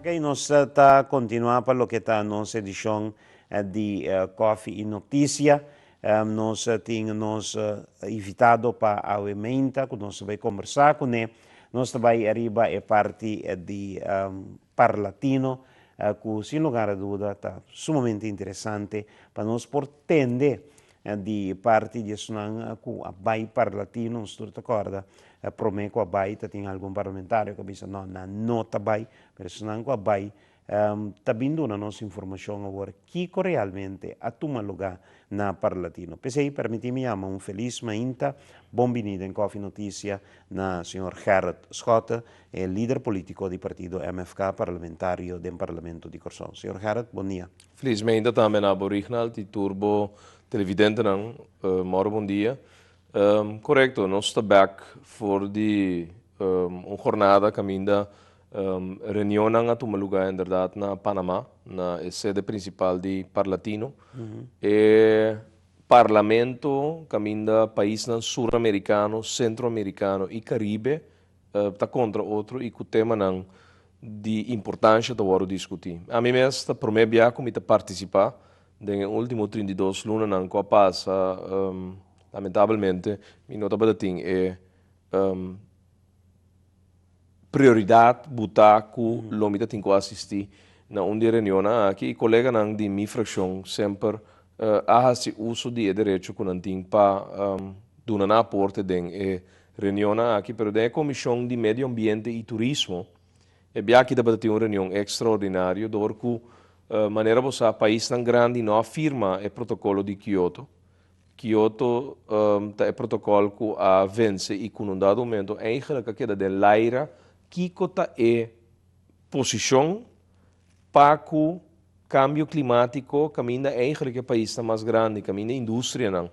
Ok, nos ta kontinuá pa loke ta nos edishon di Kòfi i Notisia. Nos tin nos invitado pa awe meinta ku nos ta bai kombersá kuné. Nos ta bai ariba e parti di Parlatino ku sin lugar a duda ta sumamente interesante pa nos por tende di parti di esnan ku a bai Parlatino. Nos tur ta kòrda promé ku a bai ta tin algun parlamentario ku a bisa no, nan no ta bai, pero esnan ku a bai ta bin duna nos informashon awor kiko realmente a tuma lugá na Parlatino. P'esei permití mi yama un felis mainta bon biní den Kòfi Notisia na señor Gerrit Schotte, e lider polítiko di partido MFK, parlamentario den Parlamento di Kòrsou. Señor Gerrit, bon dia. Felis mainta tambe na bo Rignald i tur bo televidentenan. Mòru bon dia. Korekto, nos ta bèk for di un jornada kaminda Reunionnan a tuma lugá inderdat na Panamá, na e sede prinsipal di Parlatino. E parlamento kaminda paisnan suramerikano, sentroamerikano i Karibe ta kontra otro i ku temanan di importansha ta wòrdu diskutí. Ami mes ta promé bia ku mi ta partisipá den e último 32 lunanan ku a pasa. Lamentabelmente mi no tabata tin e Prioridat bu ta ku lo mi ta tin ku asistí na un di e reunionnan aki i koleganan di mi frakshon semper a hasi uso di e derecho ku nan tin pa duna nan aporte den e reunionnan aki. Pero den e Komishon di Medio Ambiente i Turismo e bia aki tabata tin un reunion ekstraordinario dor ku manera bo sa paisnan grandi no a firma e protokolo di Kyoto. Kyoto ta e protokòl ku a vense i ku na un dado momento eigenlijk a keda den laira kiko ta e posishon pa ku kambio klimátiko kaminda eigenlijk e paisnan mas grandi, kaminda industrianan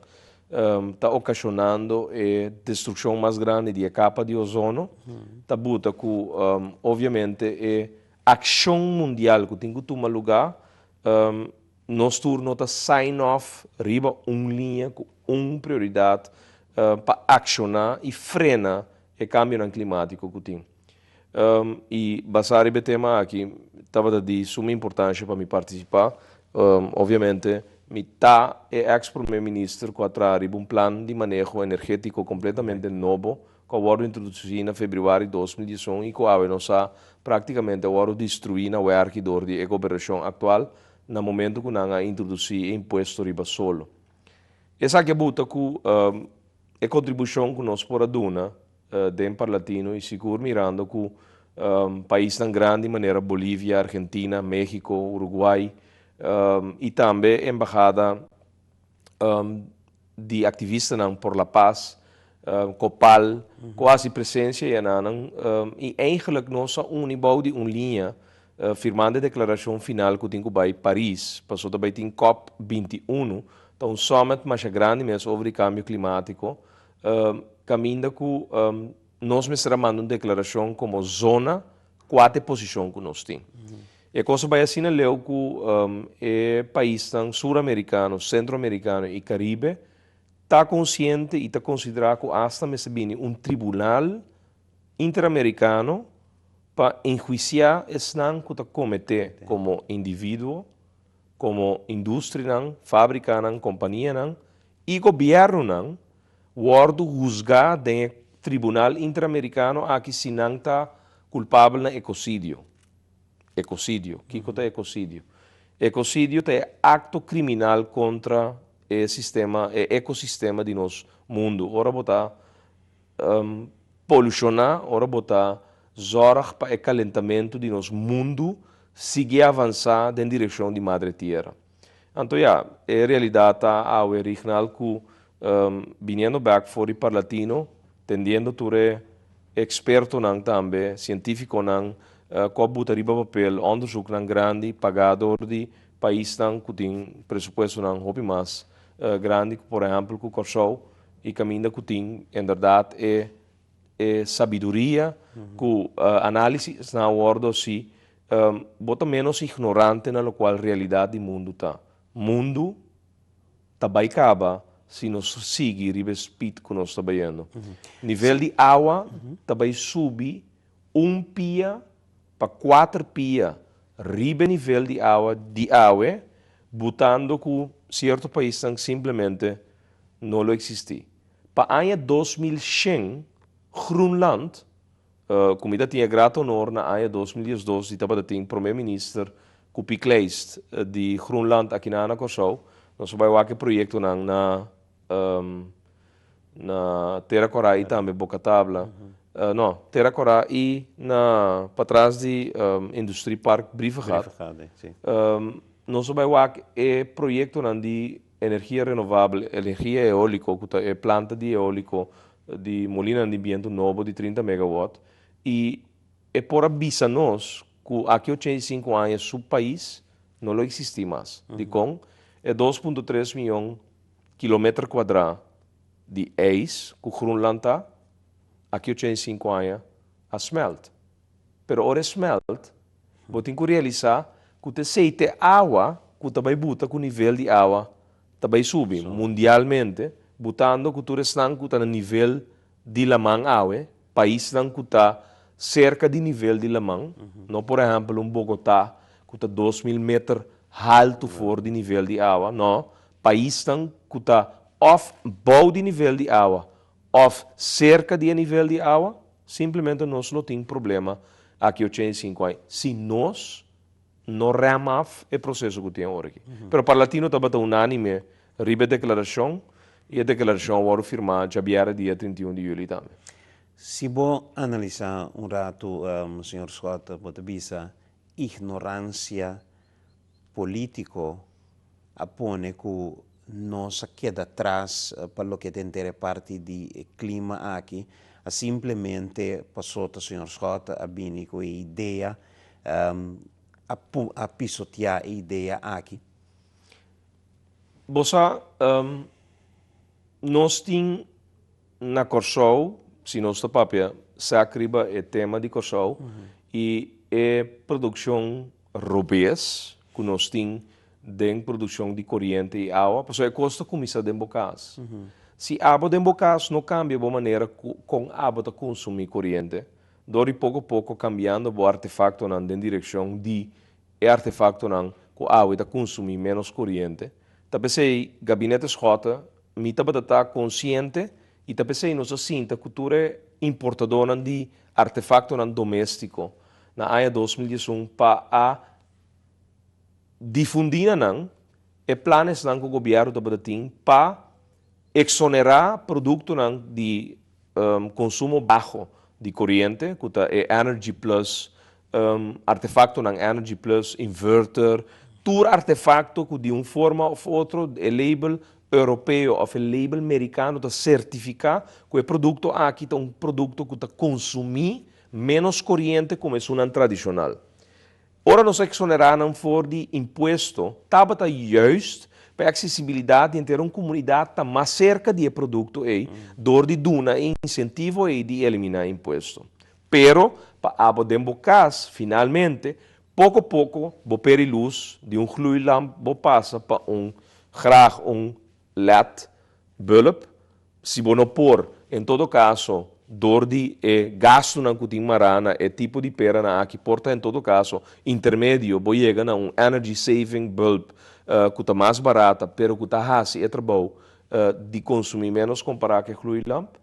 ta okashonando e destrukshon mas grandi di e kapa di ozono, ta buta ku obviamente e akshon mundial ku tin ku tuma lugá. Nos tur no ta sign off riba un liña ku un prioridat pa akshoná i frena e kambionan klimátiko ku tin. I basá riba e tema aki tabata di suma importansha pa mi partisipá. Obviamente mi ta e eks prome minister ku a traha riba un plan di maneho energétiko kompletamente nobo ku a wòrdu introdusí na febrüari 2011 i ku awe nos sa práktikamente a wòrdu destruí na wèrki dor di e gobernashon aktual na momento ku nan a introdusí e impuesto riba solo. Esaki a buta ku e kontribushon ku nos por a duna den Parlatino i sigur mirando ku paisnan grandi manera Bolivia, Argentina, Mexico, Uruguay i tambe embahada di aktivistanan por la paz, Copal, ku a hasi presensia i ananan i eigenlik nos a uni bou di un liña firmando e deklarashon final ku tin ku bai Paris, pasobra ta bai tin cop 21, ta un summit masha grandi mes over di kambio klimátiko, kaminda ku nos mester a manda un deklarashon komo zona kua ta e posishon ku nos tin. E kos a bai asina leu ku e paisnan suramerikano, sentroamerikano i Karibe ta konsiente i ta konsiderá ku asta mester bini un tribunal interamerikano pa enhuisiá esnan ku ta kometé komo individuo, komo industrianan, fábrikanan, kompanianan i gobièrnunan wòrdu husgá den e tribunal interamerikano aki si nan ta kulpabel na ekosidio. Ekosidio. Kiko ta ekosidio? Ekosidio ta e akto kriminal kontra e sistema, e ekosistema di nos mundu. Ora bo ta polushoná, ora bo ta zòrg pa e kalentamentu di nos mundu sigui avansá den direkshon di Madre Tierra. Anto ya, e realidat ta awe Rignald ku biniendo bèk for di Parlatino, tendiendo tur e ekspertonan tambe, sientífikonan ku a buta riba papel òndersuknan grandi pagá dor di paisnan ku tin presupuestonan hopi mas grandi ku por ehèmpel ku Kòrsou i kaminda ku tin inderdat e e sabiduria ku análisisnan a wòrdu hasi, bo ta ménos ignorante na lokual realidat di mundu ta. Mundu ta bai kaba si nos sigui riba e speed ku nos ta bayendo. Nivel di awa ta bai subi un pia. pa 4 pia riba nivel di awa di awe, butando ku sierto paisnan simplemente no lo eksistí. Pa aña 2100, Groenland, ku mi tabatin e grato honor na aña 2012 di tabatin promé minister Kuupik Kleist di Groenland aki na Kòrsou, nos a bai wak e proyektonan na Tera Kòrá i tambe Boka Tabla. No, Tera Kòrá i na patras di Industriepark Brievengat. Brievengat, si. Nos a bai wak e proyektonan di energia renovabel, energia eóliko, ku ta e planta di eóliko di molina di bientu nobo di 30 megawatt, i e por a bisa nos ku aki 85 aña su pais no lo eksistí mas. Dikon? E 2.3 mion kilometer kuadrá di ijs ku Groenland ta, aki 85 aña a smelt. Pero ora smelt, bo tin ku realisá ku te seite awa ku ta bai buta ku nivel di awa ta bai subi mundialmente, butando ku tur esnan ku ta na nivel di laman awe, paisnan ku ta serka di nivel di laman, no, por ehèmpel, un Bogotá ku ta 2000 meter haltu for di nivel di awa, no, paisnan ku ta òf bou di nivel di awa òf serka di nivel di awa, simplemente nos lo tin problema aki 85 aña si nos no rem af e proseso ku tin awor aki. Pero Parlatino tabata unánime riba e deklarashon i e deklarashon a wòrdu firmá djabièrnè dia 31 di yüli tambe. Si bo analisá un ratu, señor Schotte, bo ta bisa ignoransia polítiko a pone ku nos a keda atras pa loke ta henter e parti di klima aki, a simplemente pasó ta señor Schotte a bini ku e idea, a pisoteá e idea aki? Bo sa, nos tin na Kòrsou, si nos ta papia sèk riba e tema di Kòrsou i e produkshon robes ku nos tin den produkshon di koriente i awa, pasobra e kos ta kuminsá den bo kas. Si abo den bo kas no kambia bo manera kon abo ta konsumí koriente, dor di poko poko kambiando bo artefaktonan den direkshon di e artefaktonan ku awe ta konsumí ménos koriente, ta p'esei Gabinete Schotte mi tabata ta konsiente i ta p'esei nos a sinta ku tur e importadónan di artefaktonan doméstiko na aña 2011 pa a difundí na nan e planesnan ku gobièrnu tabata tin pa eksonerá produktonan di konsumo baho di koriente, ku ta e Energy Plus, artefaktonan Energy Plus, inverter, tur artefakto ku di un forma òf otro e label europeo òf e label merikano ta sertifiká ku e produkto aki ta un produkto ku ta konsumí ménos koriente komo esunnan tradishonal. Ora nos eksonerá nan for di impuesto, tabata juist pa e aksesibilidat di henter un komunidat ta mas serka di e produkto ei, dor di duna e insentivo ei di eliminá impuesto. Pero, pa abo den bo kas, finalmente, poko poko bo peri lus di un gloeilamp bo pasa pa un graag un LED bulb, si bo no por, en todo kaso, dor di e gastunan ku tin mará na e tipo di peranan aki, por ta en todo kaso intermedio, bo yega na un energy saving bulb ku ta mas barata, pero ku ta hasi e trabou di konsumí ménos kompará ku e gloeilamp.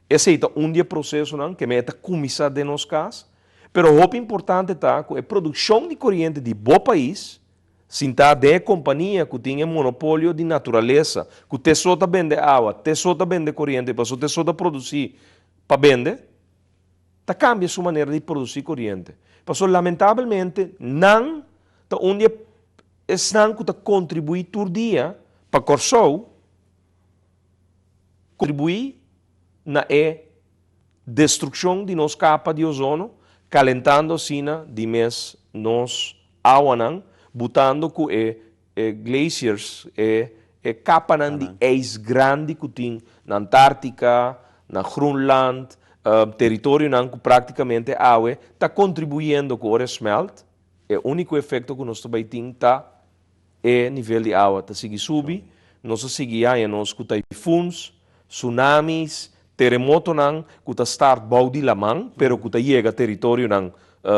Esei ta un di e prosesonan ku mester kuminsá den nos kas, pero hopi importante ta ku e produkshon di koriente di bo pais, sintá den e kompania ku tin e monopolio di naturalesa, ku t'e so ta bende awa, t'e so ta bende koriente, pasobra t'e so ta produsí pa bende, ta kambia su manera di produsí koriente. Pasobra lamentablemente nan ta un di e esnan ku ta kontribuí tur dia pa Kòrsou kontribuí na e destrukshon di nos kapa di ozono, kalentando asina di mes nos awanan, butando ku e glaciers, e kapanan di ijs grandi ku tin na Antártika, na Groenland, teritorionan ku práktikamente awe ta kontribuyendo ku ora e smelt, e úniko efekto ku nos ta bai tin ta e nivel di awa ta sigui subi, nos ta sigui haña nos ku typhoons, tsunamis, teremotonan ku ta start bou di laman, pero ku ta yega teritorionan.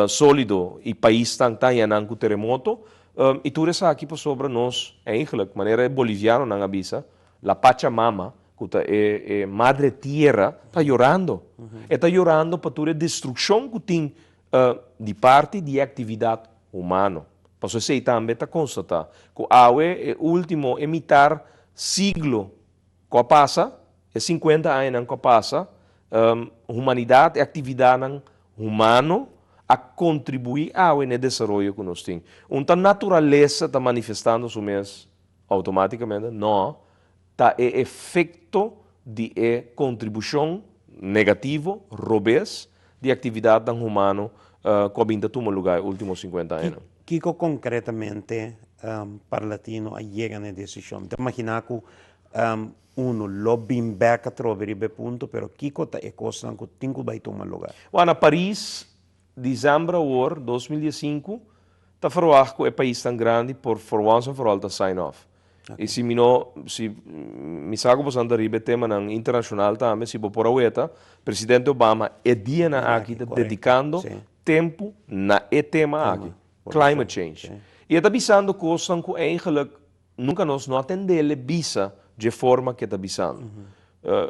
Solido y paisnan ta haña nan cu teremoto y tur esaki pasobra nos eigenlijk, manera e bolivianonan a bisa, la Pachamama, cu ta e e madre tierra, ta yorando. E ta yorando pa tur e destruccion cu tin di parti di e actividad humano. Pasobra esey tambe ta constata cu awe e ultimo e mitar siglo cu a pasa, e 50 añanan cu a pasa, humanidad, e actividadnan humano a contribui awe n'e desaroyo cu nos tin. Un ta naturalesa ta manifestando su mes automaticamente? No, ta e efecto di e contribucion negativo, robes, di actividadnan humano cu a bin ta tuma lugar e ultimo 50 añanan. Kico concretamente Parlatino a yega n'e decision? Mi ta imagina cu Uno lo bin bek atrobe riba e punto, pero kiko ta e kosnan ku tin ku bai tuma lugar? Wak, na Paris, december awor, 2015, ta verwagt ku e paisnan grandi por for once and for all ta sign off. I si mi no, si mi sa ku boso ta riba e temanan internashonal tambe, si bo por a weta, Presidente Obama e dianan aki ta dedikando tempu na e tema aki, climate change. I e ta bisando kosnan ku eigenlijk Nunka nos no a tendele bisa dje forma ke ta bisando.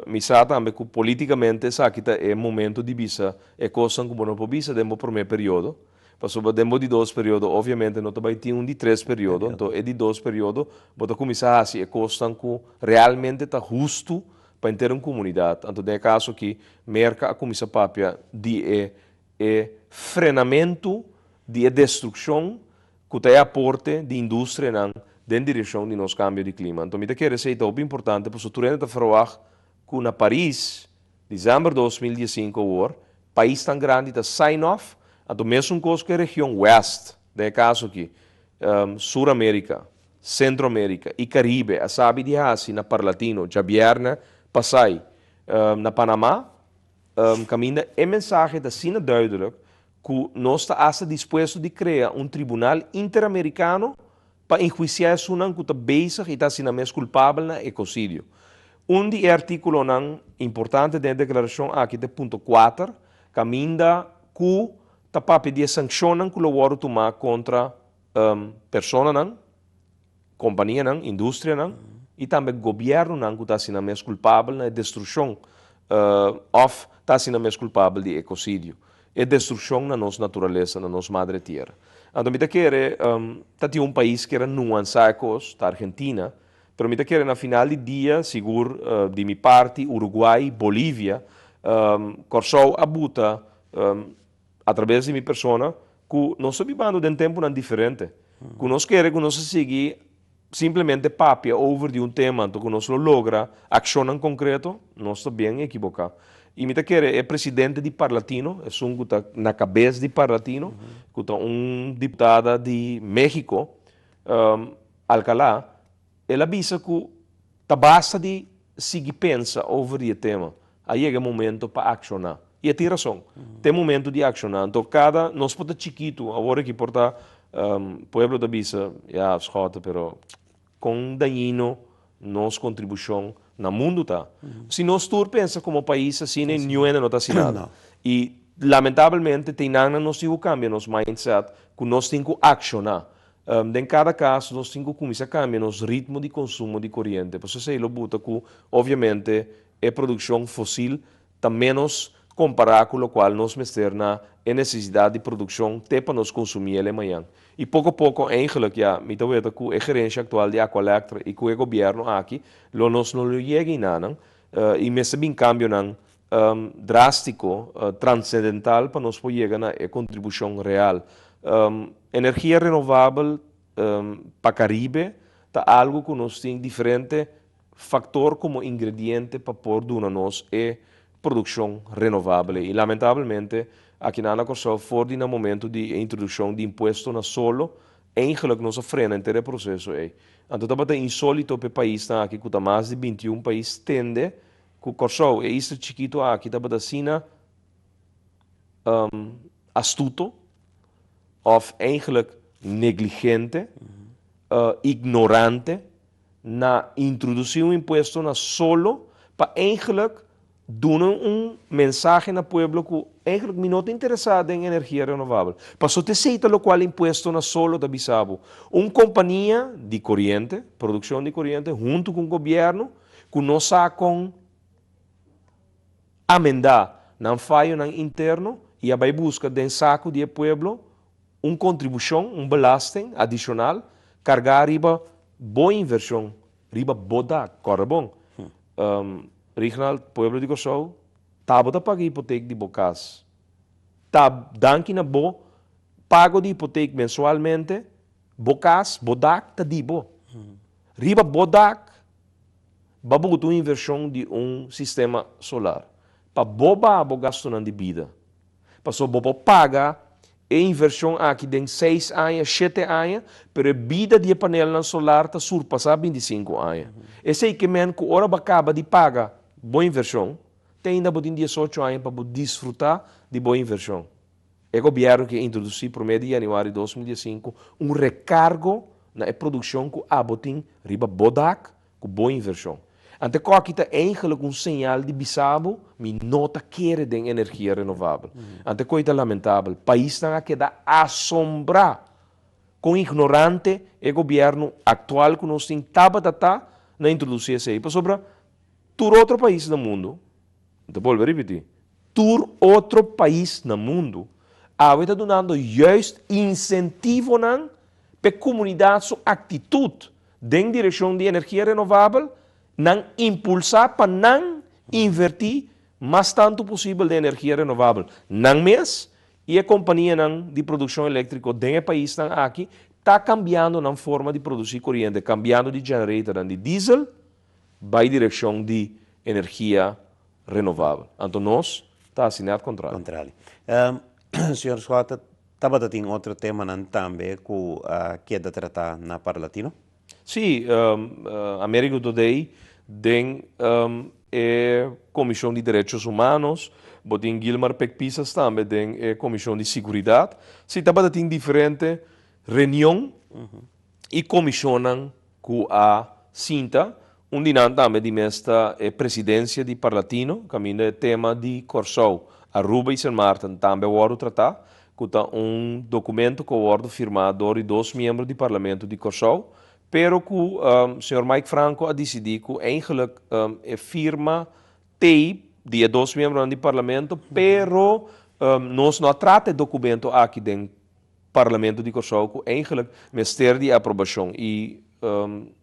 Mi sa tambe ku politikamente esaki ta e momento di bisa e kosnan ku bo no por bisa den bo promé periodo, pasobra den bo di dos periodo obviamente no ta bai tin un di tres periodo, anto e di dos periodo bo ta kuminsá hasi e kosnan ku realmente ta hustu pa henter un komunidat. Anto den e kaso aki Merka a kuminsá papia di e e frenamentu di e destrukshon ku ta e aporte di industrianan den direkshon di nos kambio di klima. Anto mi ta kere esei ta hopi importante pasobra tur hende ta ferwagt ku na Paris, desèmber 2015 awor, paisnan grandi ta sign off, anto mesun kos ku e region wèst, den e kaso aki, Sur Amerika, Sentro Amerika i Karibe a sabi di hasi na Parlatino djabièrnè pasai na Panama, Kaminda e mensahe ta asina duidelijk ku nos ta asta dispuesto di krea un tribunal interamerikano pa enhuisiá esunnan ku ta bezig i ta asina mes kulpabel na ekosidio. Un di e artíkulonan importante den e deklarashon aki ta e punto kuater, kaminda ku ta papia di e sankshonnan ku lo wòrdu tumá kontra personanan, Kompanianan, industrianan i tambe gobièrnunan ku ta hasi nan mes kulpabel na e destrukshon òf ta hasi nan mes kulpabel di ekosidio, e destrukshon na nos naturalesa, na nos madre tierra. Anto mi ta kere ta tin un pais ku era nuansá e kos, ta Argentina, pero mi ta kere na final di dia, sigur di mi parti, Uruguay, Bolivia, Kòrsou a buta atrabes di mi persona, ku nos ta bibando den tempunan diferente, ku nos kere ku nos a sigui simplemente papia over di un tema anto ku nos lo logra akshonnan konkreto, nos ta bien ekiboká. I mi ta kere e presidente di Parlatino, esun ku ta na kabes di Parlatino, ku ta un diputada di Mexico, Alcalá, El a bisa ku ta basta di sigui pensa over di e tema, a yega e momento pa akshoná. I e tin rason. Ta e momento di akshoná. Anto kada nos por ta chikitu, awor aki por ta pueblo ta bisa, ya Schotte, pero kon dañino nos kontribushon na mundu ta? Si nos tur pensa komo pais asina, niun hende no ta hasi nada. I lamentabelmente te einan nos tin ku kambia nos mindset ku nos tin ku akshoná. Den kada kas nos tin ku kuminsá kambia nos ritmo di konsumo di koriente, pasobra esei lo buta ku obviamente e produkshon fosil ta ménos kompará ku lokual nos mester na e nesesidat di produkshon te pa nos konsumí el e mañan. I poko poko eigenlik ya mi ta weta ku e gerensha aktual di Aqualectra i ku e gobièrnu aki lo nos no lo yega einanan i mester bin kambionan drástiko, transendental pa nos por yega na e kontribushon real. Energia renovabel pa Karibe ta algu ku nos tin diferente faktor komo ingrediente pa por duna nos e produkshon renovabel ei. I lamentabelmente akinan na Kòrsou for di na momentu di e introdukshon di impuesto na solo, eigenlik nos a frena henter e proseso ei. Anto tabata insólito pa e paisnan aki ku ta mas di 21 pais tende Ku Kòrsou, e isla chikitu aki tabata asina astuto òf eigenlijk negligente, ignorante na introdusí un impuesto na solo pa eigenlijk. Duna un mensahe na pueblo ku eigenlijk mi no ta interesá den energia renovabel. Paso t'esei ta lokual impuesto na solo ta bisa bo. Un kompania di koriente, produkshon di koriente, huntu ku un gobièrnu ku no sa kon amendá nan fayonan interno i a bai buska den saku di e pueblo un kontribushon, un belasting adishonal kargá riba bo invershon Riba bo dak, kòrda bon. Rignald, pueblo di Kòrsou, ta bo ta paga hipotek di bo kas. Ta danki na bo pago di hipotek mensualmente, bo kas, bo dak ta di bo. Riba bo dak, bo a buta un invershon di un sistema solar pa bo baha bo gastunan di bida. Pasobra bo por paga e invershon aki den seis aña, shete aña, pero e bida di e panelnan solar ta surpasá bintisinku aña. Esei ke men ku ora bo a kaba di paga bo invershon, te ainda bo tin diesocho aña pa bo disfrutá di bo invershon. E gobièrnu ke introdusí promé di yanüari 2015 un rekargo na e produkshon ku abo tin riba bo dak Ku bo invershon. Ante koki ta eigenlik un señal di bisa bo, mi no ta kere den energia renovabel. Ante koe ta lamentabel. Paisnan a keda asombrá kon ignorante e gobièrnu aktual ku nos tin tabata ta na introdusí esei. Pasobra tur otro pais na mundu, mi ta bolbe ripití, tur otro pais na mundu awe ta dunando juist insentivonan p'e komunidat su aktitut Den direkshon di energia renovabel, nan impulsá pa nan invertí mas tantu posibel den energia renovabel. Nan mes i e kompanianan di produkshon eléktriko den e paisnan aki ta kambiando nan forma di produsí koriente, kambiando di generatornan di diesel bai direkshon di energia renovabel. Anto nos ta hasi nèt kontrali. Kontrali. Señor Schotte, Tabata tin otro temanan tambe ku a keda tratá na Parlatino? Sí, Amerigo Dodey den e Komishon di Derechos Humanos, bo tin Gilmar Pek Pisas tambe den e Komishon di Siguridat. Sí, tabata tin diferente reunion i komishonnan ku a sinta. Un di nan tambe di mes ta e presidensia di Parlatino, kaminda e tema di Kòrsou, Aruba i Sint Maarten tambe a wòrdu tratá, ku ta un dokumento ku a wòrdu firmá dor di dos miembro di Parlamento di Kòrsou, pero ku señor Mike Franco a disidí ku eigenlik e firma t'ei di e dos miembronan di Parlamento, pero nos no a trata e dokumento aki den Parlamento di Kòrsou ku eigenlik mester di aprobashon i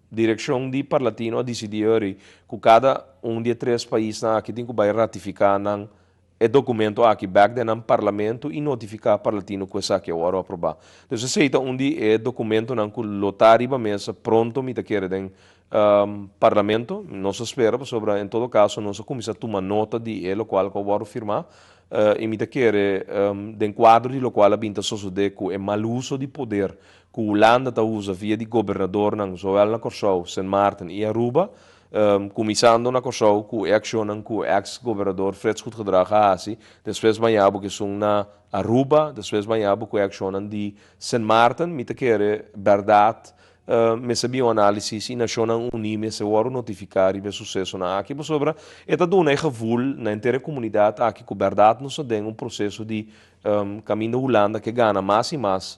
direkshon di Parlatino a disidí ori ku kada un di e tres paisnan aki tin ku bai ratifiká nan e dokumento aki bèk den nan parlamento i notifiká Parlatino ku esaki a wòrdu aprobá. Dus esei ta un di e dokumentonan ku lo ta riba mesa pronto mi ta kere den Parlamento. Nos a spera pasobra en todo kaso nos a kuminsá tuma nota di e lokual ku a wòrdu firmá. I mi ta kere den kuadro di lokual a bin ta sosodé ku e mal uso di poder ku Hulanda ta usa via di gobernadornan zowel na Kòrsou, Sint Maarten i Aruba, kuminsando na Kòrsou ku e akshonnan ku eks gobernador Frits Goedgedrag a hasi, despues baña bo ku esun na Aruba, despues baña bo ku e akshonnan di Sint Maarten, mi ta kere bèrdat Mester bin un análisis i Nashonnan Uní mester wòrdu notifiká riba e susesonan aki pasobra e ta duna e gevoel na henter e komunidat aki ku bèrdat nos ta den un proseso di kaminda Hulanda ke gana mas i mas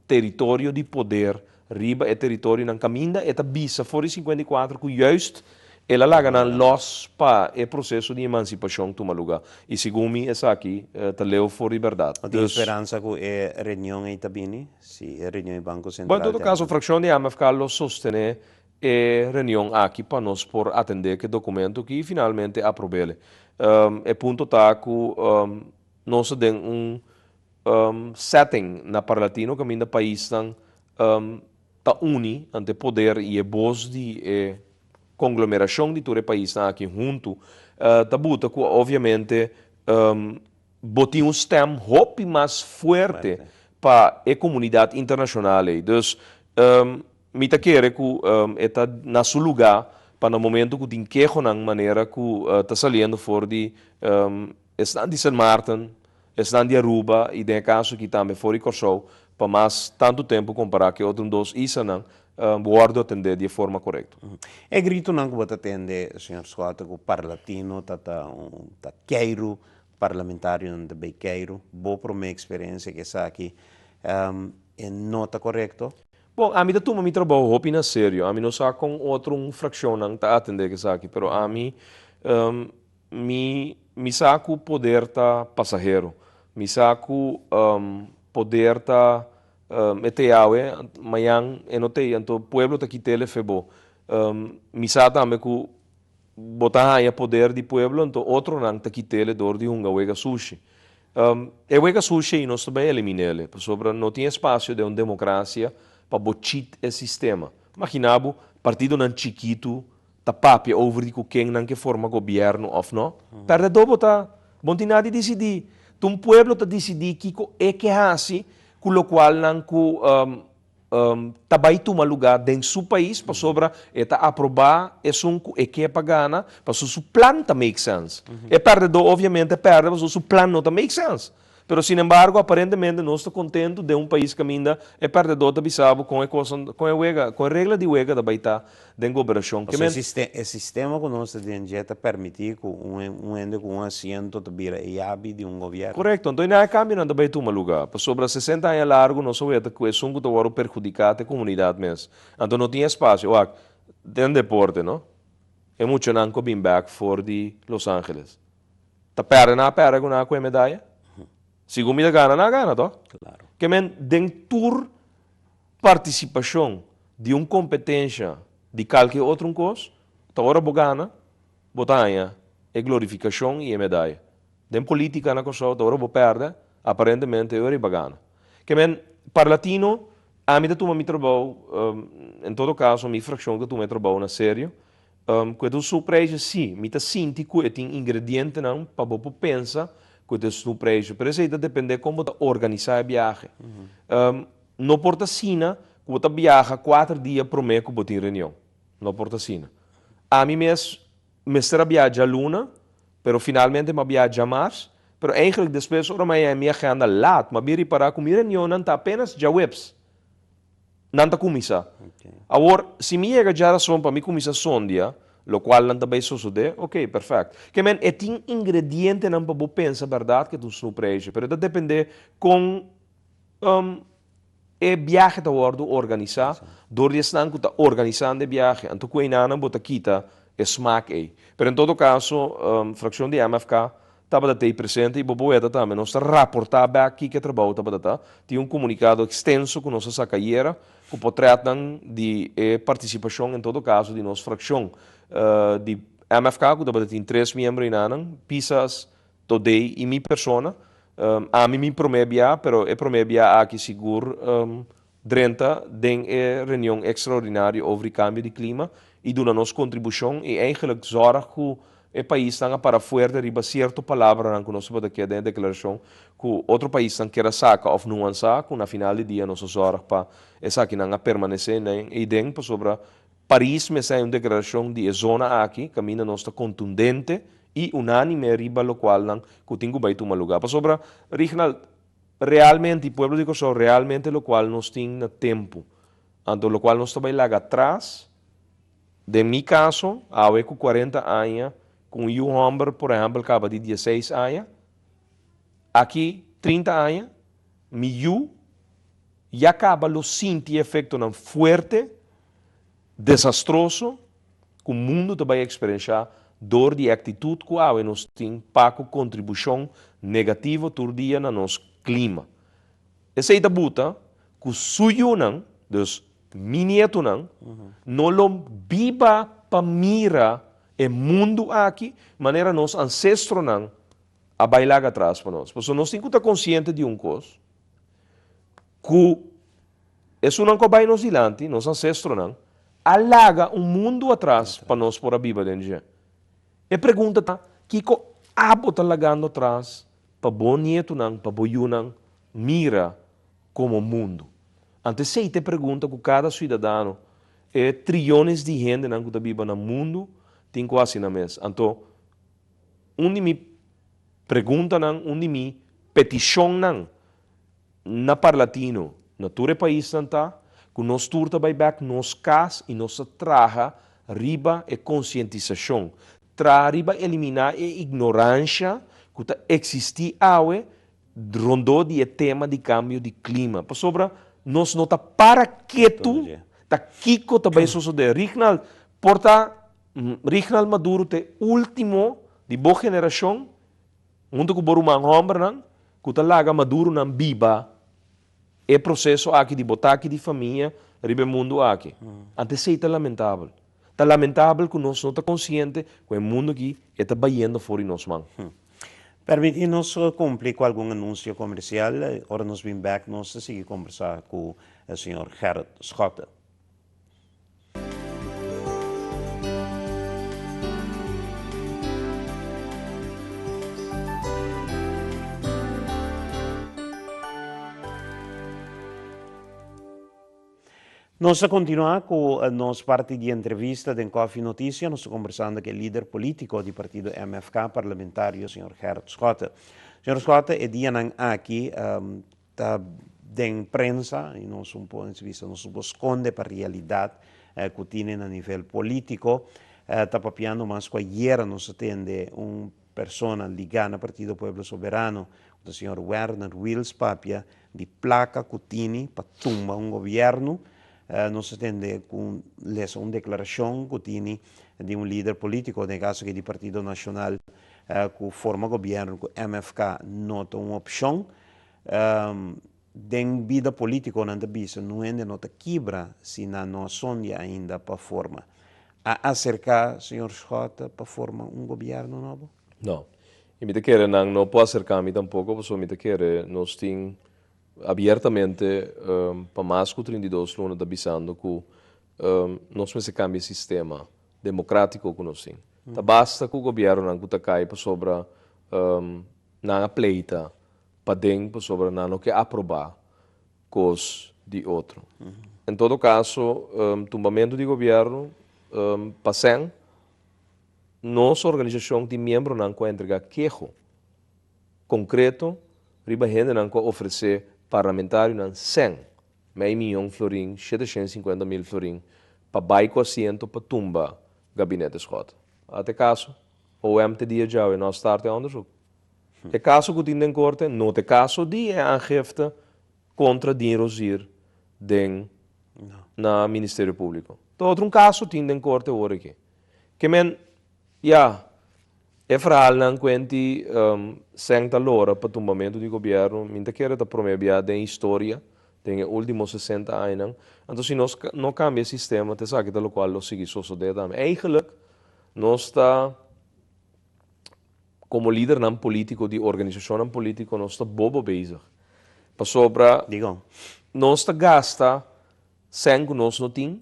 teritorio di poder riba e teritorionan kaminda e ta bisa for di 54 ku juist el a laga nan lòs pa e proseso di emansipashon tuma lugá i segun mi esaki ta leu for di bèrdat. Bo tin speransa ku e reunion ei ta bini? Si e reunion di Banko Bon, Sentral en todo ta kaso, frakshon di MFK lo sostené e reunion aki pa nos por atendé ku e dokumento aki i finalmente aprob'el. E punto ta ku nos ta den un setting na Parlatino kaminda paisnan ta uni ante e poder i e bos di e konglomerashon di tur e paisnan aki huntu ta buta ku obviamente Bo tin un stem hopi mas fuerte pa e comunidad internacional ey. Dus mi ta kere cu e ta na su luga pa na momento cu tin kehonan manera cu ta saliendo for di esnan di Sint Maarten, esnan di Aruba y den e caso aki tambe for di Corsou pa mas tanto tempo compara cu e otro dos islanan. Wòrdu atendé di e forma korekto. E gritonan ku bo ta tende, señor Schotte, ku Parlatino ta ta un ta keiru, parlamentarionan ta bay keiru, bo promé eksperensia ku esaki, e no ta korekto? Bon, ami ta tuma mi trabou hopi na serio. Ami no sa kon otro un frakshonnan ta atendé ku esaki, pero ami mi mi sa ku poder ta pasahero. Mi sa ku poder ta E te awe, mañan e no t'ei, anto pueblo ta kit'el e fe bo. Mi sa tambe ku bo ta haña poder di pueblo, anto otronan ta kit'el e dor di hunga wega sushi. E wega sushi ei nos ta bai elimin'el, pasobra no tin espasio den un demokrasia pa bo cheat e sistema. Magina bo, partidonan chikitu ta papia over di ku ken nan ke forma gobièrnu òf no. Pèrdèdó bo ta. Bo no tin nada di disidí. Ta un pueblo ta disidí kiko e ke hasi ku lokual nan ku ta bai tuma lugá den su pais pasobra e ta aprobá esun ku e ke pa gana pasobra su plan ta make sense. E pèrdèdó obviamente a pèrdè pasobra su plan no ta make sense. Pero sinembargo aparentemente nos ta kontentu den un pais kaminda e pèrdèdó ta bisa bo kon e kosnan, kon e wega, kon e regla di wega ta bai ta den goberashon. Ke men. Pasobra e sistema ku nos ta den dje ta permití ku un hende ku un asiento ta bira e yabi di un gobièrnu. Korekto. Anto e nan e kambionan ta bai tuma lugá. Pasobra sesenta aña largu nos a weta ku esun ku ta wòrdu perhudiká ta e komunidat mes. Anto no tin espasio. Wak, den deporte no, e muchanan ku a bin bèk for di Los Angeles. Ta perde nan a perde ku nan a kue medaya? Segun mi ta gana, nan a gana toh? Ke men den tur partisipashon di un kompetensha di kalke otro un kos, ta ora bo gana, bo ta haña e glorifikashon i e medaya. Den politika na Kòrsou ta ora bo perde, aparentemente e ora i bo a gana. Ke men Parlatino, ami ta tuma mi trabou, en todo kaso mi frakshon ta tuma e trabou na serio, Ku e ta un surprijsje? Sí, mi ta sinti ku e tin ingredientenan pa bo por pensa ku e ta un surprijsje, pero esei ta dependé kon bo ta organisá e biahe. No por ta asina ku bo ta biaha kuater dia promé ku bo tin reunion. No por ta asina. Ami mes mester a biaha djaluna, pero finalmente mi a biaha djamars, pero eigenlijk despues ora mi a haña mi agenda lat, mi a bin ripará ku mi reunionnan ta apenas djaweps. Nan ta kuminsá. Awor, si mi yega djarason pa mi kuminsá sondia, lokual nan ta bai sosodé, oke, pèrfèkt. Ke men, e tin ingredientenan pa bo pensa bèrdat ke ta un snoepreisje, pero e ta dependé kon e biahe ta wòrdu organisá dor di esnan ku ta organisando e biahe. Anto ku einanan bo ta kita e smak ei. Pero en todo kaso, frakshon di MFK Tabata t'ei presente i bo por weta tambe. Nos ta raportá bèk kiko e trabou tabata ta. Tin un komunikado ekstenso ku nos a saka ayera ku potrètnan di e partisipashon en todo kaso di nos frakshon di MFK ku tabata tin tres miembro einanan, Pisas, Todey i mi persona. Ami mi promé bia, pero e promé bia aki sigur Drenta den e reunion extraordinario over di cambio di clima y duna nos contribucion y eigenlijk zorg cu e paisnan a para fuerte riba cierto palabranan cu nos tabata ke den e declaracion cu otro paisnan kier a saca of nuansa cu na final di dia nos a zorg pa esakinan a permanece den eyden pasobra Paris mester hay un declaracion di e zona aki caminda nos ta contundente y unanime riba locualnan cu tin cu bay tuma lugar pasobra Rignald Realmente, i pueblo di Kòrsou, realmente lokual nos tin na tempu, anto lokual nos ta bai laga atras, den mi kaso, awe ku kuarenta aña, ku un yu hòmber por ehèmpel kaba di dieseis aña, aki trinta aña, mi yu ya kaba lo sinti e efektonan fuerte, desastroso, ku mundu ta bai eksperenshá dor di e aktitut ku awe nos tin pa ku kontribushon negativo tur dia na nos klima. Esei ta buta ku su yunan, dus mi nietunan, no lo biba pa mira e mundu aki manera nos ansestronan a bai laga atras pa nos. Pasobra nos tin ku ta konsiente di un kos, ku Esunnan ku a bai nos dilanti, nos ansestronan, a laga un mundu atras pa nos por a biba den dje. E pregunta ta, kiko abo ta lagando atras pa bo nietunan, pa bo yunan mira komo mundu? Anto esei ta e pregunta ku kada suidadano, e triones di hendenan ku ta biba na mundu tin ku hasi nan mes. Anto, un di mi preguntanan, un di mi petishonnan, Na Parlatino, na tur e paisnan ta, Ku nos tur ta bai bèk nos kas i nos ta traha riba e konsientisashon, traha riba eliminá e ignoransha ku ta eksistí awe rondó di e tema di kambio di klima. Pasobra nos no ta para ketu ta kiko ta bai sosodé. Rignald, por ta Rignald Maduro ta e último di bo generashon huntu ku bo ruman hòmbernan ku ta laga Maduronan biba E proseso aki di bo taki di famia riba e mundu aki. Ante esei ta lamentabel. Ta lamentabel ku nos no ta konsiente ku e mundu aki e ta bayendo for di nos man. Permití nos kumpli ku algun anunsio komersial. Ora nos bin bèk nos ta sigui kombersá ku señor Gerrit Schotte. Nos ta continua cu nos parti di entrevista den Koffie Noticia. Nos ta conversando cu e lider politico di partido MFK, parlamentario señor Gerrit Schotte. Señor Schotte, e dianan aki Ta den prensa y nos un por bisa nos un por sconde pa realidad cu tine na nivel politico. Ta papiando mas cu ayera nos a tende un persona liga na Partido Pueblo Soberano, cu ta señor Werner Wiels papia di placa cu tini pa tumba un gobierno. Nos a tende cu lesa un declaracion cu tini di un lider politico, den e caso aki di Partido Nacional, cu forma gobierno cu MFK no ta un opcion. Den bida politico nan ta bisa nu hende no ta kibra si nan no a sondia ainda pa forma. A acerca señor Schotte pa forma un gobierno nobo? No. Y mi ta kere nan no por acerca mi tampoco pasobra mi ta kere nos tin abiertamente pa mas cu 32 luna ta bisando cu nos mester cambia e sistema democratico cu nos tin. Ta basta cu gobiernonan cu ta cay pasobra Nan a pleita paden pasobra nan no ke aprobá kos di otro. En todo kaso, tumbamentu di gobièrnu pa sèn, nos organisashon tin miembronan ku a entregá keho konkreto riba hendenan ku a ofresé parlamentarionan sèn, mei miyon florin, 750 mil florin, pa bai ku asiento pa tumba Gabinete Schotte. Ata e kaso. OM te dia djawe no a start e onderzoek. E kaso ku tin den korte no ta e kaso di e aangifte kontra Dean Rozier den na Ministerio Públiko. Ta otro un kaso tin den korte awor aki. Ke men, ya, e verhaalnan kuenti sèn ta lora pa tumbamentu di gobièrnu, mi ta kere ta promé bia den historia den e último sesenta añanan. Anto si nos no kambia e sistema ta esaki ta lokual lo sigui sosodé tambe. Eigenlijk Nos ta, komo lidernan polítiko di organisashonnan polítiko, nos ta bobo bezig. Pasobra Dikon? nos ta gasta sèn ku nos no tin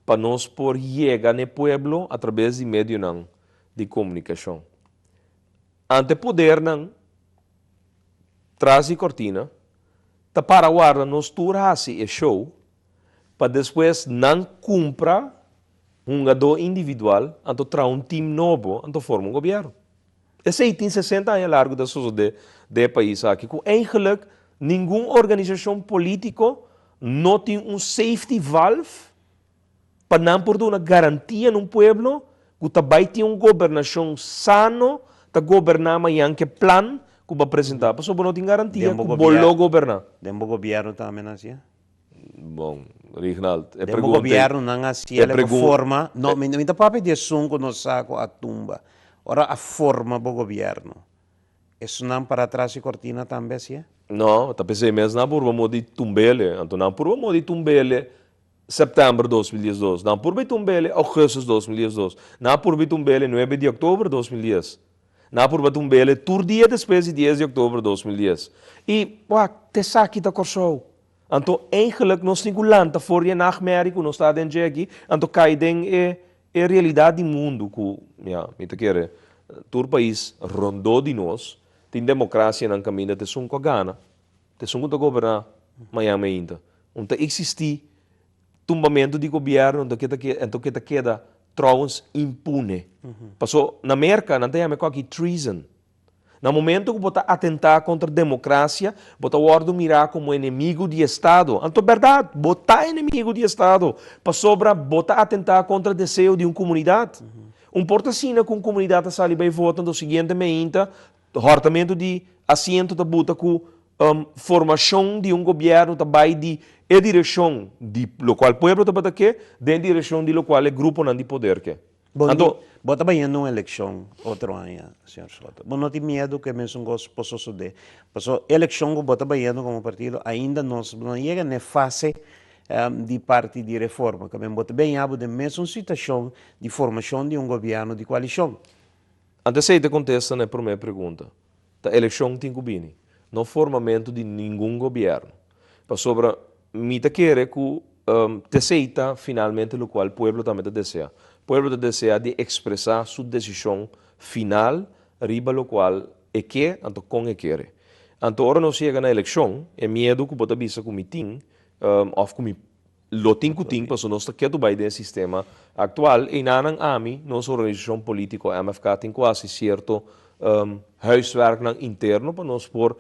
pa nos por yega na e pueblo atrabes di medionan di komunikashon. Ante podernan tras di kortina ta para warda nos tur hasi e show pa despues nan kumpra Hungadó individual, anto traha un team nobo, anto forma un gobierno. Esei tin sesenta aña largu ta sosodé den e pais aki, ku eigenlik ningun organisashon polítiko no tin un safety valve pa nan por duna garantia na un pueblo ku ta bai tin un gobernashon sano, ta goberná mañan ku e plan ku bo a presentá, pasobra bo no tin garantia ku bo lo goberná. Den bo gobierno tambe nan hasié? Bon, Rignald, e Den bo pregunta gobierno nan a e hasiel e pregun forma, no, mi mi ta papia di esun ku nos sa ku a tumba. Ora a forma bo gobierno, esunnan para tras di kortina tambe hasié? No, ta p'esei mes nan a purba modi tumb'ele. Anto nan a purba modi tumb'ele sèptèmber 2012, nan a purba tumb'ele ougùstus 2012, nan a purba tumb'ele nuebe di òktober 2010, nan a purba tumb'ele tur dia despues di dies di òktober 2010. I, wak, t'esaki ta Kòrsou. Anto eigenlijk nos tin ku lanta for di e nachtmerrie ku nos ta den dje aki, anto kai den e e realidat di mundu ku, ya, mi ta kere tur pais rondó di nos tin demokrasianan kaminda ta esun ku a gana, ta esun ku ta goberná mañan mainta. Un ta eksistí tumbamentu di gobièrnu anto ke ta anto ke ta keda trouwens impune. Paso na Merka nan ta yama e kòki treason. Na momento ku bo ta atentá kontra demokrasia, bo ta wòrdu mirá komo enemigu di Estado. Anto bèrdat, bo ta enemigu di Estado, pasobra bo ta atentá kontra deseo di un komunidat. Un por ta asina ku un komunidat ta sali bai vota, anto siguiente meinta hòrtamentu di asiento ta buta ku formashon di un gobièrnu ta bai di e direkshon di lokual pueblo tabata ke den direkshon di lokual e gruponan di poder ke. Bo Anto. Bo ta bayendo un elekshon otro aña, señor Schotte. Bo no tin miedu ku e mesun kos por sosodé? Pasobra e elekshon ku bo ta bayendo komo partido ainda nos no yega na e fase di parti di reforma. Kamen bo ta beña bo den mesun situashon di formashon di un gobièrnu di koalishon. Anto esei ta kontesta na e promé pregunta. Ta elekshon tin ku bini, no formamentu di ningun gobièrnu. Pasobra mi ta kere ku t'esei ta finalmente lokual pueblo tambe ta deseá. Pueblo ta deseá di ekspresá su desishon final riba lokual e ke anto kon e kere. Anto ora nos yega na elekshon, e miedu ku bo ta bisa ku mi tin òf ku mi lo tin ku tin pasobra nos ta ketu bai den e sistema aktual, einanan ami, nos organisashon polítiko MFK tin ku hasi sierto huiswerknan interno pa nos por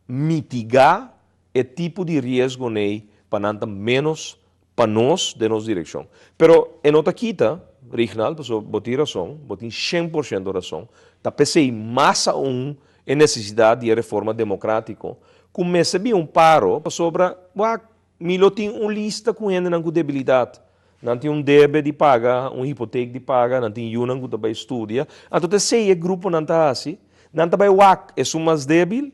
mitigá e tipo di riesgo nei pa nan ta ménos pa nos den nos direkshon. Pero e no ta kita, Rignald, pasobra bo tin rason, bo tin shen por shento rason, ta p'esei mas aun e nesesidat di e reforma demokratiko ku mester bin un paro pasobra wak mi lo tin un lista ku hendenan ku debilidat, nan tin un debe di paga, un hipotek di paga, nan tin yunan ku ta bai studia, anto ta esei e gruponan ta hasi, nan ta bai wak esun mas debil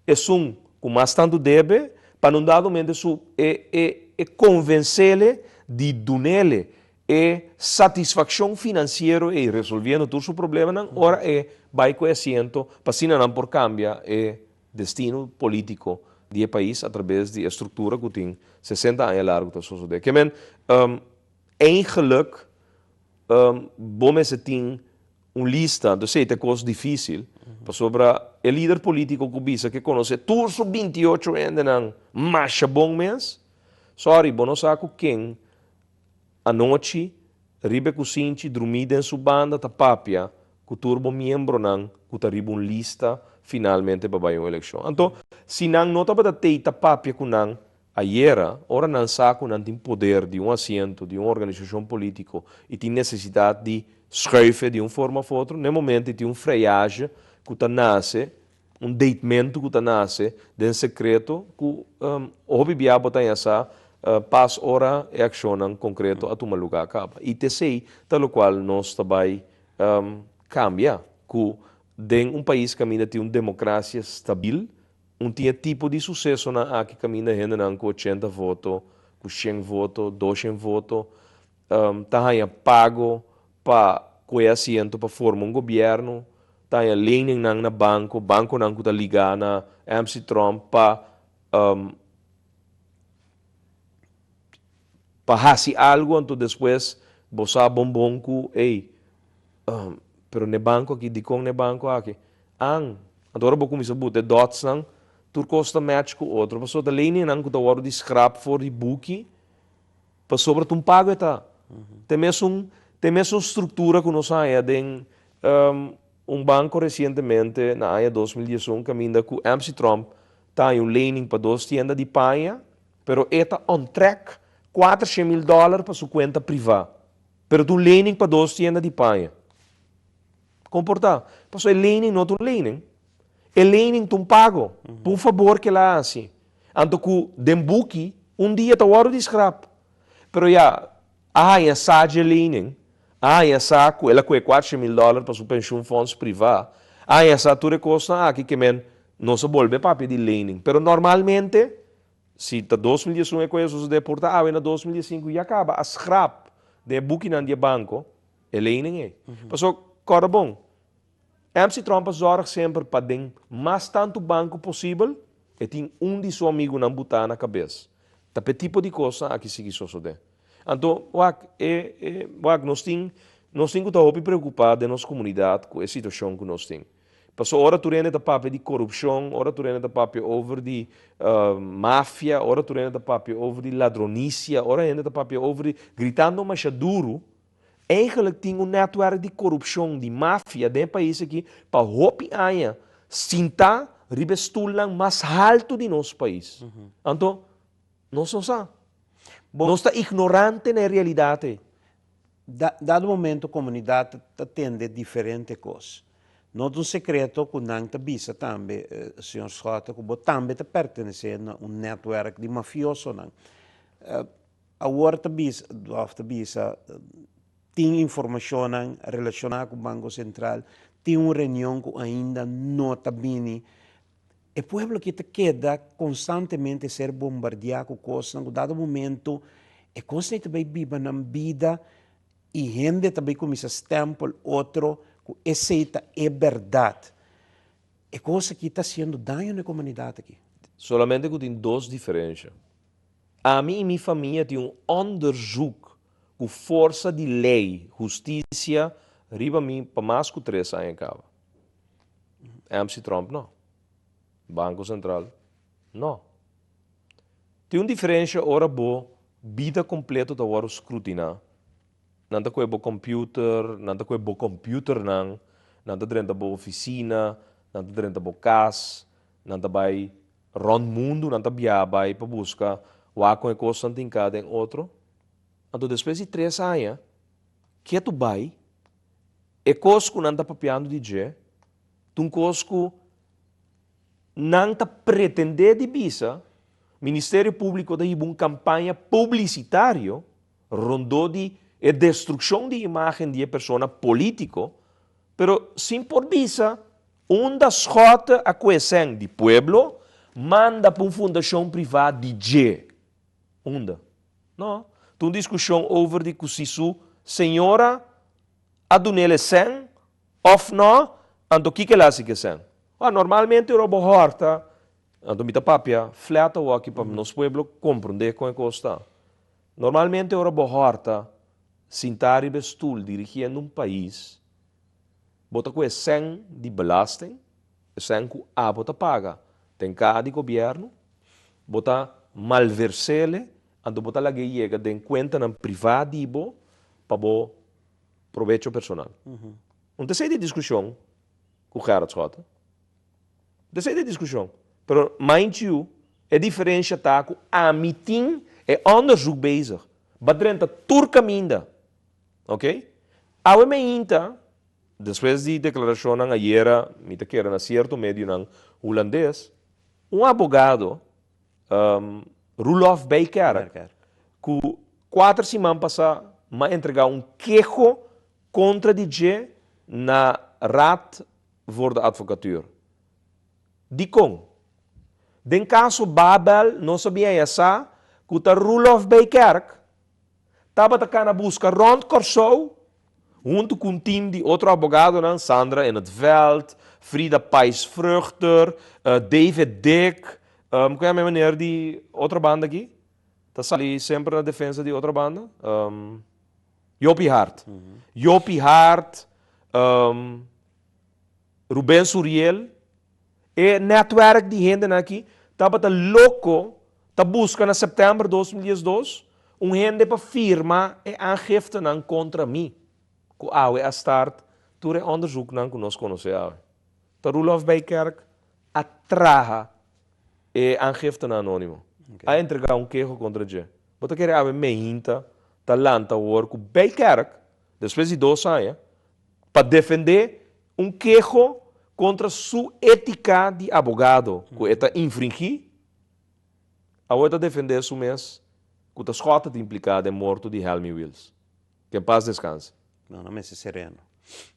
Esun ku mas tantu debe, pa nun dado momento su e e e konvensele di dunele e satisfakshon finansiero ei resolviendo tur su problemanan ora e bai ku e asiento pa asina nan por kambia e destino politiko di e pais atrabes di e struktura ku tin 60 aña largu ta sosode. Ke men, eigenlijk bo mester tin Un lista, anto esei ta e kos difísil, pasobra e lider polítiko ku bisa ke konosé tur su 28 hendenan masha bon mes, sòri, bo no sa ku ken anochi riba e kusinchi drumí den su banda ta papia ku tur bo miembronan ku ta riba un lista finalmente pa bai un elekshon. Anto, si nan no tabata tei ta papia ku nan Ayera, ora nan sa ku nan tin poder di un asiento di un organisashon polítiko i tin nesesidat di schuife di un forma of otro, n'e momento ei tin un freiage ku ta nase, un deitmentu ku ta nase den sekreto ku hopi bia bo ta haña sa pas ora e akshonnan konkreto a tuma lugá kaba. I t'esei ta lokual nos ta bai kambia, ku den un pais kaminda tin un demokrasia stabil, Un tin e tipo di susesonan aki kaminda hendenan ku 80 voto, ku 100 voto, 200 voto, ta haña pago pa ku e asiento pa forma un gobièrnu, ta haña leningnan na banko, bankonan ku ta ligá na MC Tromp pa pa hasi algu anto despues bo sa bon bon ku ey pero n'e banko aki dikon n'e banko aki an anto ora bo kuminsa buta e dotsnan tur kos ta match ku otro pasobra ta leyninnan ku ta wòrdu di skrap for di buki pasobra ta un pago e ta te mesun te mesun struktura ku nos haña den un banko resientemente na aña 2011 kaminda ku MC Tromp ta haña un lening pa dos tienda di paña. Pero e ta on track 400 mil dòler pa su kuenta privá. Pero ta un lening pa dos tienda di paña. Kon por ta? Pasobra e lening no ta un lening. E lening ta un pago pa un fabor ku el a hasi. Anto ku den buki un dia ta wòrdu di skrap. Pero ya, a haña sa dje lening, a haña sa ku el a kohe 400 mil dòler pa su penshunfonds privá, a haña sa tur e kosnan aki ke men nos a bolbe papia di lening. Pero normalmente Si ta 2011 e koe sosodé por ta awe na 2015 ya kaba a schrap den e bukinan di e banko e lening ei. Paso kòrda bon, MC Tromp a zòrg semper pa den mas tantu banko posibel e tin un di su amigunan butá na kabes. Ta p'e tipo di kosnan aki sigui sosodé. Anto wak e e wak nos tin nos tin ku ta hopi preokupá den nos komunidat ku e situashon ku nos tin. Paso ora tur hende ta papia di korupshon, ora tur hende ta papia over di mafia, ora tur hende ta papia over di ladronisia, ora hende ta papia over di gritando masha duru, eigenlijk tin un netwerk di korupshon, di mafia den e pais aki pa hopi aña. sintá riba e stulnan mas haltu di nos pais. Anto, nos no sa. Nos ta ignorante na e realidat ei. Dado momento komunidat ta tende diferente kos. No ta un sekreto ku nan ta bisa tambe, señor Schotte, ku bo tambe ta pertenesé na un nètwèrk di mafiosonan. Awor ta bisa, òf ta bisa, tin informashonnan relashoná ku Banko Sentral, tin un reunion ku ainda no ta bini. E pueblo aki ta keda konstantemente ser bombardiá ku kosnan ku dado momento e kosnan ei ta bai biba nan bida i hende ta bai kuminsá stèmpel otro ku esei ta e bèrdat. E kos aki ta hasiendo daño na e komunidat aki. Solamente ku tin dos diferensha. Ami i mi famia tin un onderzoek ku forsa di lei, hustisia, riba mi pa mas ku tres aña kaba. MC Tromp no. Banko Sentral no. Tin un diferensha ora bo bida kompleto ta wòrdu skrutiná. Nan ta kohe bo kòmpiuter, nan ta kohe bo kòmpiuternan, nan ta drenta bo ofisina, nan ta drenta bo kas, nan ta bai rònt mundu, nan ta biaha bai pa buska wak kon e kosnan tin ka den otro. Anto despues di tres aña, ketu bai E kos ku nan ta papiando di dje ta un kos ku nan ta pretendé di bisa, Ministerio Públiko ta hiba un kampaña publisitario rondó di e destrukshon di imágen di e persona polítiko, pero sin por bisa unda Schotte a kue sèn di pueblo manda pa un fundashon privá di dje. Unda? No. Ta un diskushon over di ku si su señora a dun'el e sèn òf nò, anto kiko el a hasi ku e sèn? Ora, normalmente ora bo hòrta, anto mi ta papia flat awoki pa nos pueblo komprondé kon e kos ta. Normalmente ora bo hòrta sintá riba e stul dirigiendo un pais, bo ta ku e sèn di belasting, e sèn ku abo ta paga den kaha di gobièrnu, bo ta malvers'el, anto bo ta lag'é yega den kuentanan privá di bo pa bo probecho personal. Un ta esei di diskushon ku Gerrit Schotte. Un ta esei di diskushon. Pero mind you, e diferensha ta ku ami tin e onderzoek bezig. Ba drenta tur kaminda. Ok? Awe meinta, despues di deklarashonnan ayera, mi ta kere na sierto medionan hulandes, un abogado, Roelof Bijkerk, ku kuater siman pasá m'a entregá un keho kontra di dje na Raad voor de Advocatuur. Dikon? Den kaso Babel nos a bin haña sa ku ta Roelof Bijkerk tabata kana buska rònt Kòrsou huntu ku un tim di otro abogadonan, Sandra in het Veld, Frida Pais Vruchter, David Dick, ku yama e meneer di otro banda aki? Ta sali semper na defensa di otro banda? Jopie Hart. Jopie Hart, Ruben Suriel, e netwerk di hendenan aki tabata loko ta buska na sèptèmber 2012 un hende pa firma e aangiftenan kontra mi, ku awe a start tur e onderzoeknan ku nos konosé awe. Ta Roelof Bijkerk a traha e aangiftenan anónimo, a entregá un keho kontra dje. Bo ta kere awe meinta ta lanta awor ku Bijkerk, despues di dos aña, pa defendé un keho kontra su étika di abogado ku e ta infringí, awor e ta defendé su mes ku ta Schotte ta impliká den morto di Helmi Wiels. Ke en pas deskanse. No, nan mester sereno.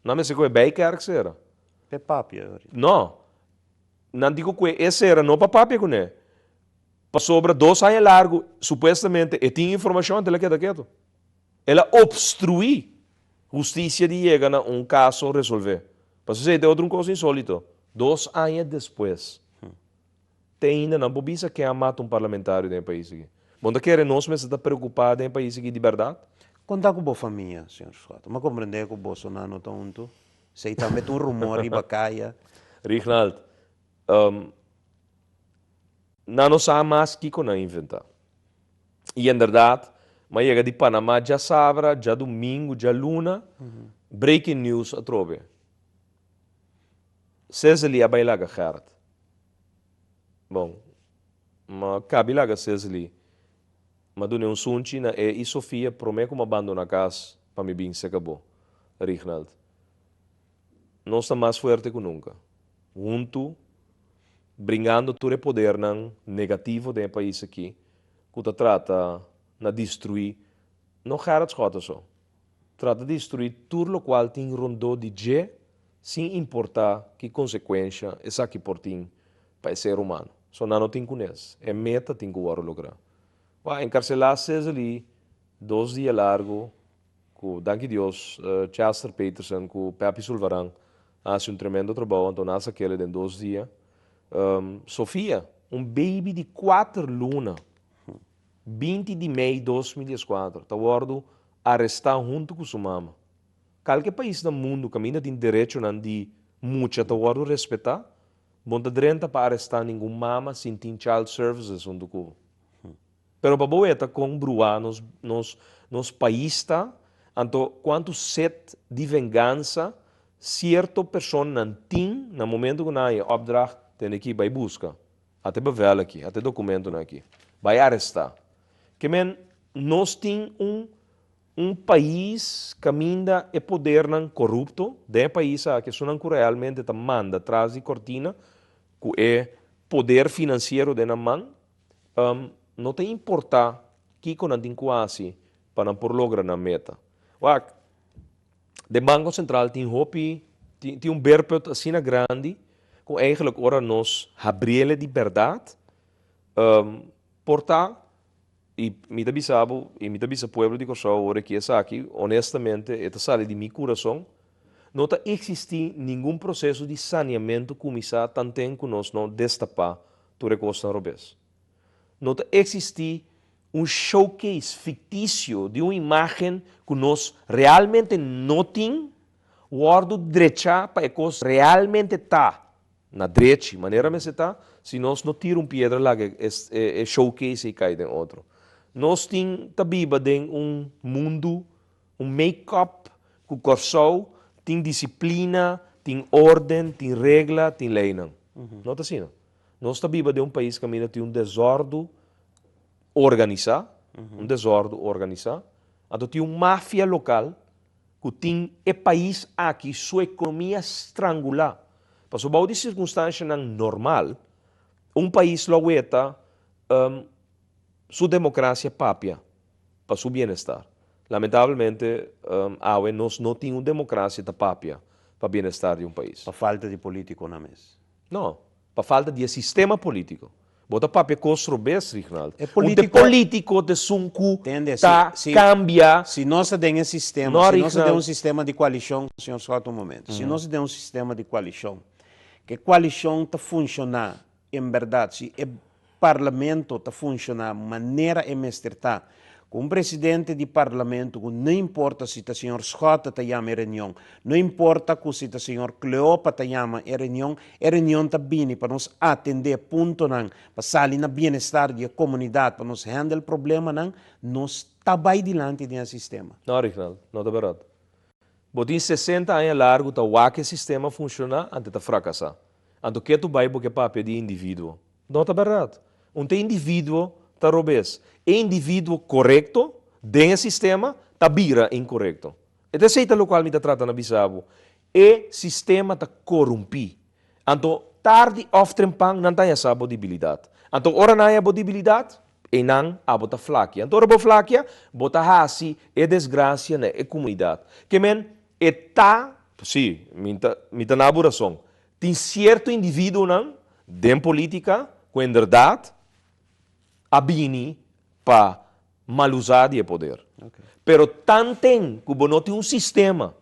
Nan mester ku e Bijkerk sera. P'e papia ahorita. No. Nan di ku ku e sera no pa papia kuné. Pasobra dos aña largu supuestamente e tin informashon anto el a keda ketu. El a obstruí hustisia di yega na un kaso resolvé. Pasobra esei ta otro un kos insólito. Dos aña despues, te ainda nan por bisa ken a mata un parlamentario den e pais aki. Bo no ta kere nos mester ta preokupá den e pais aki di bèrdat? Konta ku bo famia, señor Schotte. Mi a komprendé ku boso nan no ta huntu. Esei tambe ta un rumor riba kaya. Rignald, nan no sa mas kiko nan inventá. I inderdat, m'a yega di Panama djasabra, djadumingu, djaluna, breaking news atrobe. Cezely a bai laga Gerrit. Bon, m'a kabi laga Cezely, m'a dun'é un sunchi na e i Sofia promé ku m'a bandoná kas pa mi bin seka bo, Rignald. Nos ta mas fuerte ku nunka. Huntu, bringando tur e podernan negativo den e pais aki ku ta trata na destruí no Gerrit Schotte so, trata destruí tur lokual tin rondó di dje sin importá ki konsekuensha esaki por tin pa e ser humano. So nan no tin kunes. E meta tin ku wòrdu lográ. Wak, enkarselá Cezely dos dia largu ku danki Dios Chester Peterson ku Peppy Sulvaran a hasi un tremendo trabou anto nan a sak'el den dos dia. Sofia, un baby di kuater luna, 20 di mei 2014 ta wòrdu arestá huntu ku su mama. Kalke pais na mundu kaminda tin derechonan di mucha ta wòrdu respetá, bo no ta drenta pa arestá ningun mama sin tin Child Services huntu ku bo. Pero pa bo weta kon bruá nos nos nos pais ta, anto kuantu set di vengansa sierto personanan tin na momento ku nan haña opdracht tende ki bai buska. Ata e bevel aki, ata e dokumentonan aki. Bai arestá. Ke men nos tin un Un pais kaminda e podernan korupto den e pais aki, esunnan ku realmente ta manda tras di kortina ku e poder finansiero den nan man, no ta importá kiko nan tin ku hasi pa nan por logra nan meta. Wak, den Banko Sentral tin hopi, tin un beerput asina grandi ku eigenlijk ora nos habriele di bèrdat, por ta I mi ta bisa bo, i mi ta bisa pueblo di Kòrsou awor aki esaki, honestamente e ta sali di mi kurason, no ta eksistí ningun proseso di saneamentu kuminsá tanten ku nos no destapá tur e kosnan robes. No ta eksistí un showcase fiktisio di un imágen ku nos realmente no tin wòrdu drechá pa e kos realmente ta. Na drechi, manera mester ta, si nos no tira un piedra laga e showcase ei kai den otro. Nos tin ta biba den un mundu, un make-up ku Kòrsou tin disiplina, tin órden, tin regla, tin leinan. No ta asina. Nos ta biba den un pais kaminda tin un desòrdu organisá, un desòrdu organisá, anto tin un mafia lokal ku tin e pais aki su ekonomia strangulá. Pasobra bou di sirkunstanshanan normal, un pais lo weta su demokrasia papia pa su bienestar. Lamentablemente awe nos no tin un demokrasia ta papia pa bienestar di un pais. Pa falta di politikonan mes. No. Pa falta di e sistema politico. Bo ta papia cos robes, Rignald. E Un te politico. politico ta esun cu Tende, si, ta si, cambia. si nos ta den e sistema, No, si nos ta den Rignald. un sistema di coalicion, señor Schotte un momento, si nos ta den un sistema di coalicion, cu e coalicion ta funciona en berdad, si e parlamento ta funciona manera e mester ta, cu un presidente di parlamento cu no importa si ta señor Schotte ta yama e reunion, no importa cu si ta señor Cleopa ta yama e reunion, e reunion ta bini pa nos atende puntonan pa sali na bienestar di e comunidad, pa nos handle problemanan, nos ta bay dilanti den e sistema. No, Rignald, no ta berdad. Bo tin 60 aña largu ta wak e sistema funciona, ante ta fracasa. Anto ke tu bay bo ke papia di individuo? No ta bèrdat. Un ta individuo ta robes. E individuo korekto den e sistema ta bira inkorekto. E ta esei ta lokual mi ta trata na bisa bo. E sistema ta korumpí. Anto tardi òf trempan nan ta haña sa bo debilidat. Anto ora nan haña bo debilidat, einan abo ta flakia. Anto ora bo flakia, bo ta hasi e desgrasia na e komunidat. Ke men e ta, sí, mi ta mi ta na bo rason. Tin sierto individuonan den politica cu inderdaad a bini pa malusa di e poder. Pero tanten cu bo no tin un sistema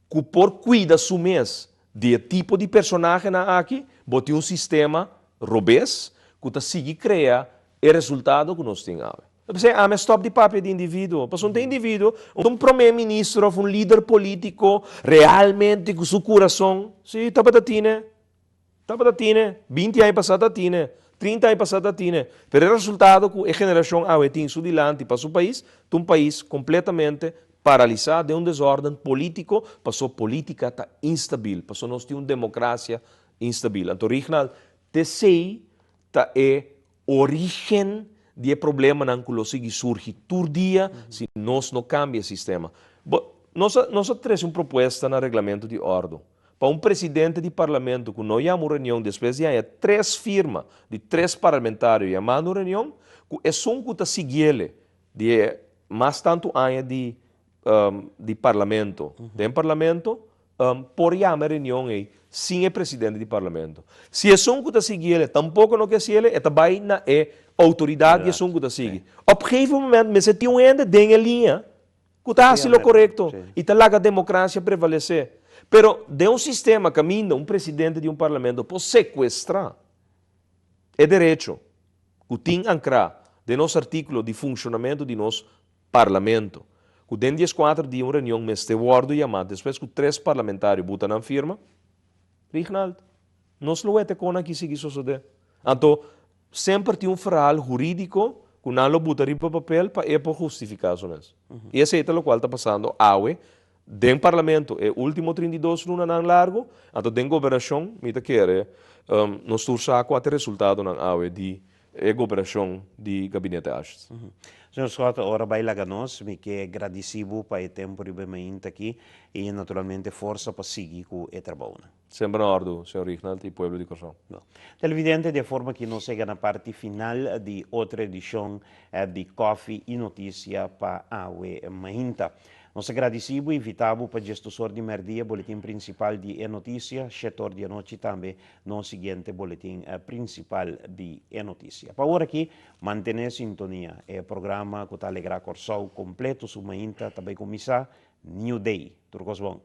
cu por cuida su mes di e tipo di personahenan aki, bo tin un sistema robes cu ta sigui crea e resultado cu nos tin awe. P'esei ami a stòp di papia di individuo. Pasobra un individuo, un promé minister òf un lider polítiko realmente ku su kurason, sí, tabata tine, tabata tine, 20 aña pasá ta tine, 30 aña pasá ta tine, pero e resultado ku e generashon awe tin su dilanti pa su pais ta un pais kompletamente paralisá den un desòrden polítiko, pasobra polítika ta instabil, pasobra nos tin un demokrasia. Instabil. Anto Rignald, t'esei ta e origen di e problemanan ku lo sigui surgi tur dia si nos no kambia e sistema. Bo, nos a, nos a trese un propuesta na reglamento di òrdu pa un presidente di parlamento ku no yama un reunion despues di haña tres firma di tres parlamentario yamando un reunion, ku esun ku ta siguiele di e mas tantu aña di di parlamento den parlamento por yama e reunion ei sin e presidente di parlamento. Si esun ku ta sigui ele tampoko no ke hasi ele, e ta bai na e outoridat di esun ku ta sigui. Op gegeven moment mester tin un hende den e liña ku ta hasi lo korekto i ta laga demokrasia prevalesé. Pero den un sistema kaminda un presidente di un parlamento por sekuestrá e derecho ku tin ankrá den nos artíkulo di funshonamentu di nos Parlamento, ku den dieskuater dia un reunion mester wòrdu yamá despues ku tres parlamentario buta nan firma? Rignald, Nos lo wete kon aki sigui sosodé. Anto, semper tin un verhaal hurídiko ku nan lo buta riba papel pa e por hustifiká su mes. I esei ta lokual ta pasando awe den Parlamento e último 32 lunanan largu. Anto den gobernashon mi ta kere nos tur sa kua ta e resultadonan awe di e goberashon di Gabinete Asjes. Señor Schotte, ora bai laga nos, mi ke gradisí bo pa e tempu riba e mainta aki i naturalmente forsa pa sigui ku e trabounan. Semper na òrdu, señor Rignald i pueblo di Kòrsou. Bon. Televidente, di e forma aki nos yega na parti final di otro edishon di Kòfi i Notisia pa awe mainta. Nos ta gradisí bo i invitá bo pa djestusor di mèrdia boletin prinsipal di e notisia, shetor di anochi tambe nos siguiente boletin prinsipal di e notisia. Pa ora aki, mantené sintonia. E programa ku ta alegrá Kòrsou kompleto su mainta ta bai kuminsá, New Day. Tur kos bon.